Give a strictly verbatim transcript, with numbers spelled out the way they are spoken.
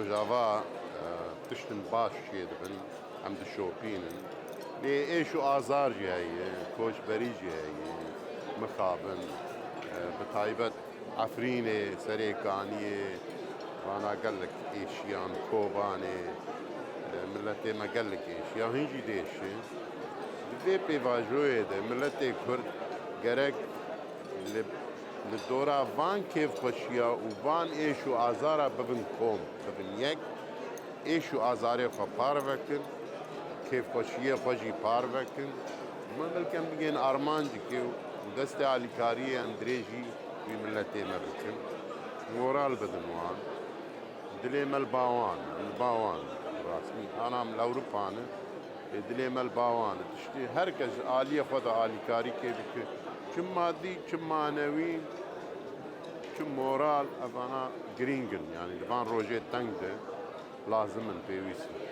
Rojava e, tiştin baş çêdibin, em dişopînin. Lê êş û azar jî heye, koçberî jî heye, mixabin, e, bi taybet Efrînê, Serêkaniyê, vana gelek êşiyan, Kobanê, e, miletê me gelek êşiya, hîn jî dêşe. Di vê pêvajoyê de miletê Kurd gerek li, li dora van kêfxweşiya û van êş û azara bibin kom, bibin yek, êş û azarê xwe parve kin, kêfxweşiyê xwe jî parve kin. Me belkem bigên armancikê û destê alîkariyê em dirêjî wî miletê me bikin. Moral bidin wan. Dilê me li ba wan, li ba wan. Rastî, ana em li Ewropa ne. Ê dilê me li ba wan e. Tiştê her kes ji aliyê xwe de alîkarî kê bike. Çi madî, çi manewî, çi moral, evana girîng in. Yanî di van rojê teng de lazim in, pêwîst in.